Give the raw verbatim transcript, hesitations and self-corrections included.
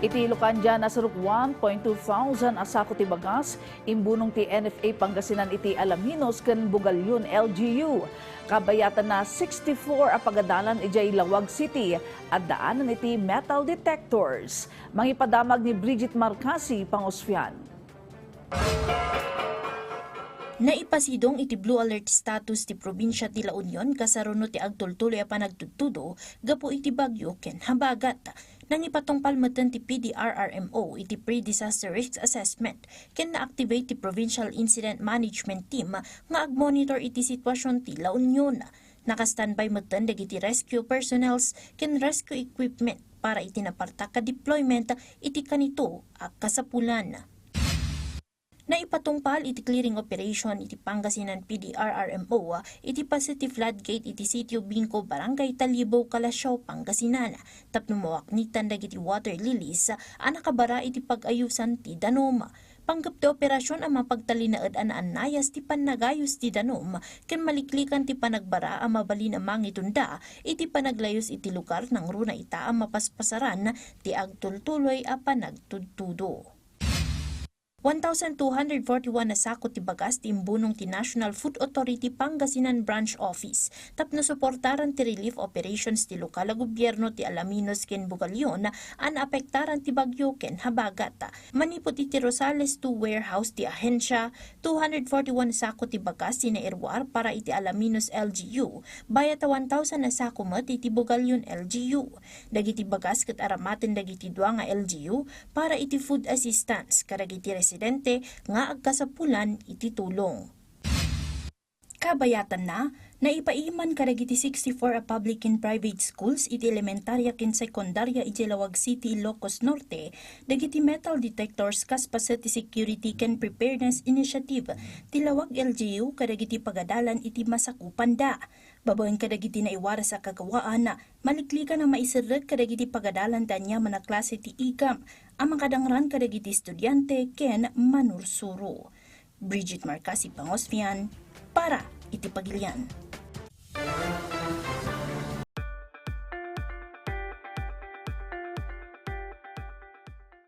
Iti Lucandia, nasurok one point two thousand a sako ti bagas imbunong ti N F A Pangasinan iti Alaminos ken Bugallon L G U. Kabayatanna, sixty-four a pagadalan idiay Laoag City addaanan iti metal detectors. Mangipadamag ni Bridget Marcasi, Pangosfian. Naipasidong iti blue alert status ti probinsia ti La Union kasaruno ti agtultuloy a panagtudtudo gapu iti bagyo ken habagat. Nangipatungpal metten ti P D R R M O iti pre-disaster risk assessment ken na-activate ti Provincial Incident Management Team nga agmonitor iti sitwasion ti La Union. Naka-standby metten dagiti rescue personnels ken rescue equipment para iti napartak a deployment iti kanito a kasapulan. Naipatungpal iti clearing operation iti Pangasinan P D R R M O iti Pasiti Floodgate iti Sitio Bingko, Barangay Talibo, Calasiao, Pangasinan, tapno mawaknitan dagiti water lilies a nakabara iti pag-ayusan ti danum. Panggep ti operasion a mapagtalinaed a naannayas ti pannagayus ti danum ken maliklikan ti panagbara a mabalin a mangitunda iti panaglayus iti lugar nangruna ita a mapaspasaran ti agtultuloy a panagtudtudo. One thousand two hundred forty-one a sako ti bagas ti imbunong ti National Food Authority Pangasinan Branch Office tapno suportaran ti relief operations ti lokal a gobierno ti Alaminos ken Bugallon a naapektaran ti bagyo ken habagat. Manipud iti Rosales two warehouse ti ahensia, two hundred forty-one sako ti bagas ti nairuar para iti Alaminos L G U, bayat a one thousand a sako met iti Bugallon L G U. Dagiti bagas ket aramaten dagiti dua nga L G U para iti food assistance kadagiti residente nga agkasapulan iti tulong. Kabayatanna, naipaiman kadagiti sixty-four a public ken private schools iti elementaria ken sekundaria iti Laoag City, Ilocos Norte, dagiti metal detectors kas paset ti Security ken Preparedness Initiative ti Laoag L G U kadagiti pagadalan iti masakupanda. Babaen kadagiti naiwaras a kagawaan, maliklikan a maiserrek kadagiti pagadalan ti aniaman a klase ti ikam a makadangran kadagiti estudiante ken manursuro. Bridget Marcasi, Pangosfian, para iti Pagilian.